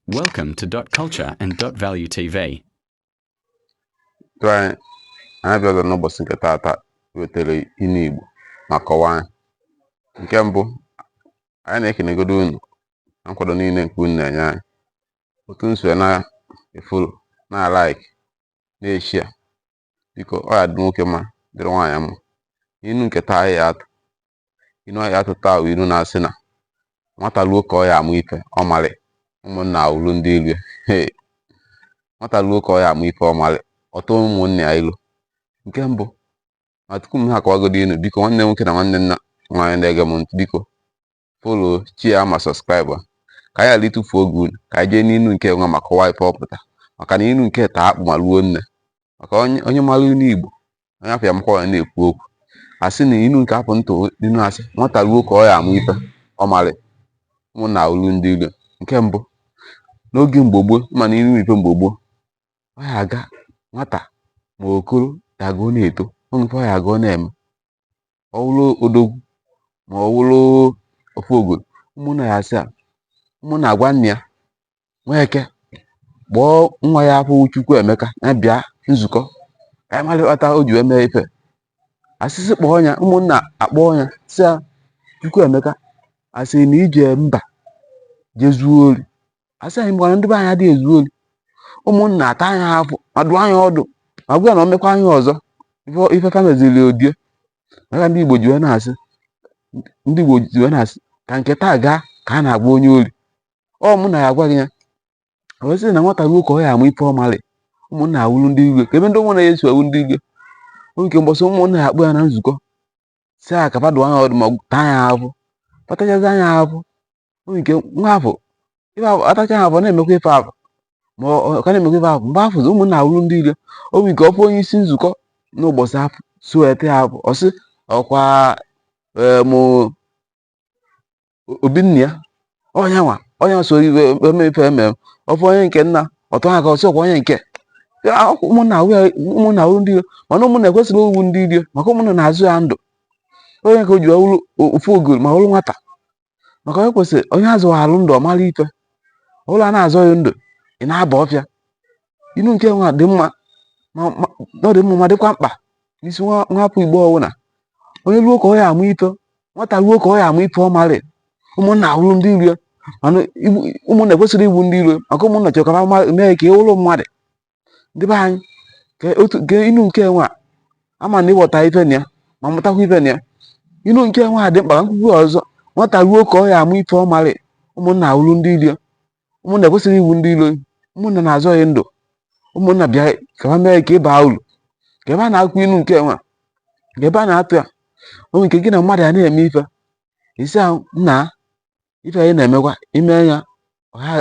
Welcome to Dot Culture and Dot Value TV. Tụọ anyị anyị abịala n'ụbọchị nke taata wetara inu Igbo ma kọwaa ya. Nke mbụ, anyị na-ekenegodo unu na nkwado niile nke unu na-enye anyị, otu unu si na-efollow, na-alike, na-eshare. Biko, ọ ya dị nwoke mma, dịrị nwaanyị mma. Inu nke taa anyị ya atụ, inu anyị atụ taa bụ inu na-asị na nwata luo ka ọ ya amụ ife ọ malị, ụmụnna awụrụ ndị ilu. Hey! Nwata luo ka ọ ya amụ ife ọ malị, ọtọ ụmụnne ya ilu. Nke mbụ, ma tupu m ha akọwagodo inu, biko, nwanne nwoke na nwanne nna nwaanyị na-ege m ntị, biko follow, share ma subscribe, ka anyị ghara ịtụfu oge unu, ka anyị jee n'inu nke nwa ma kọwaa ife ọ pụta, maka na inu nke taa akpụ ma luo nne, maka onye onye mara inu Igbo, onye afọ ya makwa ya na-ekwu okwu. Asị na inu nke apụ ntụ inu asị nwata luo ka ọ ya amụ ife ọ malị, ụmụnna awụrụ ndị ilu. Nke mbụ, n'oge mgbe gboo, mana inu ife mgbe gboo, ọ ya aga nwata ma okoro ya aga, ọ na-eto, o nwere ife ọ ya aga ọ na-eme, ọ wụrụ odogwu ma ọ wụrụ ofu ogolo, ụmụnna ya asị a, ụmụnna agwa nna ya, Nweke, kpọọ nwa ya afọ Chukwuemeka ya bịa nzukọ ka anyị mara ịkpata o ji wee mee ife. Asịsị kpọọ ya, ụmụnna akpọọ ya, sị ya, Chukwuemeka, asị na ije mba jee zuo ori. Asị anyị gbara ndị be anyị adịghị ezu ori. Ụmụnna ata anya afụ ma dụọ anya ọdụ ma gwa ya na o mekwa anya ọzọ, ife fa meziri odie. Maka ndị Igbo ji wee na-asị, ndị Igbo ji wee na-asị ka nke taa gaa ka a na-agwa onye ori. Ọ mụ na ya agwa gị ya, o sị na nwata ruo ka ọ ya amụ ife ọ malị, ụmụnna awụrụ ndị igwe. Ka ebe ndị ụmụnna ya esi awụ ndị igwe o nke mbọsị ụmụnna ya akpọ ya na nzukọ, sị ya ka fa dụọ anya ọdụ ma taa ya ahụ, patachazi anya ahụ. O nke nwa afọ ife ahụ atacha ya ahụ na-emekwa ife ahụ, ma ọ ka na-emekwa ife ahụ mgbe afọ ụmụnna awụrụ ndị igwe. O nwere ike ọfụ onye isi nzukọ n'ụbọchị afọ si weta ya ahụ, ọ sị ọkwa mụ obi nna ya, onye nwa onye so iwe eme ife eme. Ọfụ onye nke nna ọtọ ha ka ọsị ọkwa onye nke ụmụnna awụ ya, ụmụnna awụ ndị iro. Mana ụmụnna ekwesịrị owu ndị iro, maka ụmụnna na-azụ ya ndụ. Onye ka o ji wụrụ ofu ogolo ma wụrụ nwata, maka onye kwesịrị onye azụ alụ ndụ ọ mara ife ọbụla a na-azọ ya ndụ, ị na-aba ọfịa. Inu nke nwa dị mma, ma ọ dị mma ma dịkwa mkpa n'isi nwa nwafọ Igbo ọbụla. Onye ruo ka ọ ya amụ ife, nwata ruo ka ọ ya amụ ife ọ marị, ụmụnna awụrụ ndị iro. Mana ụmụnna ekwesịrị igbu ndị iro, maka ụmụnna chọrọ ka ha mee ka ị wụrụ mmadụ. Ndị be anyị, ka otu ka inu nke nwa ama na ịghọta ife na ya ma mụtakwa ife na ya. Inu nke nwa dị mkpa ka nkwukwu ọzọ. Nwata ruo ka ọ ya amụ ife ọ marị, ụmụnna awụrụ ndị iro. Ụmụnna ekwesịrị igbu ndị iro. Ụmụnna na-azọ ya ndụ. Ụmụnna bịa ka ha mee ka ị baa uru. Ka ebe a na-akụ inu nke nwa, ka ebe a na-atụ ya, o nwere nke gị na mmadụ ya na-eme ife, isi ahụ nna ife anyị na-emekwa ime ya,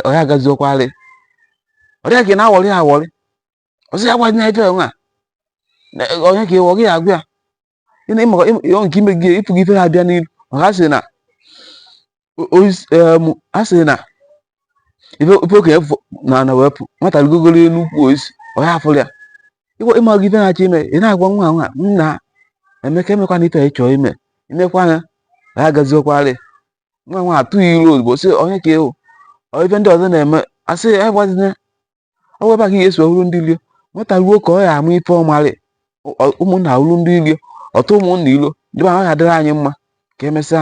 ọ ya agaziokwalị, ọ dịghị ka ị na-awọrị ya awọrị. Ọsị ya gwa ife nwa onye ka ịwọ gị ya agwa ya ị na ịma nke ime gị ịfụ gị ife ha bịa n'ilu, maka a sị na a sị na ife okenye na ana wepụ nwata rigogoro elu ukwu osisi, ọ ya afụrụ ya. Ịma gị ife na-achọ ime, ị na-agwa nwa nwa nna Emeka, emekwana ife ị chọọ ime, imekwa ya, ọ ya agaziokwalị. Nwa nwa atụghị ilu ozugbo, sị onye ka ịhụ ọ ife ndị ọzọ na-eme, asị ya gbazina. Ọ bụ ebe a ka ị ga-esi wụrụ ndị ilo. Nwata ruo ka ọ ya amụ ife ọ marị, ụmụnna awụrụ ndị ilo, ọtụ ụmụnna ilo. Ndị be ahụ ya adịrị anyị mma. Ka emesịa.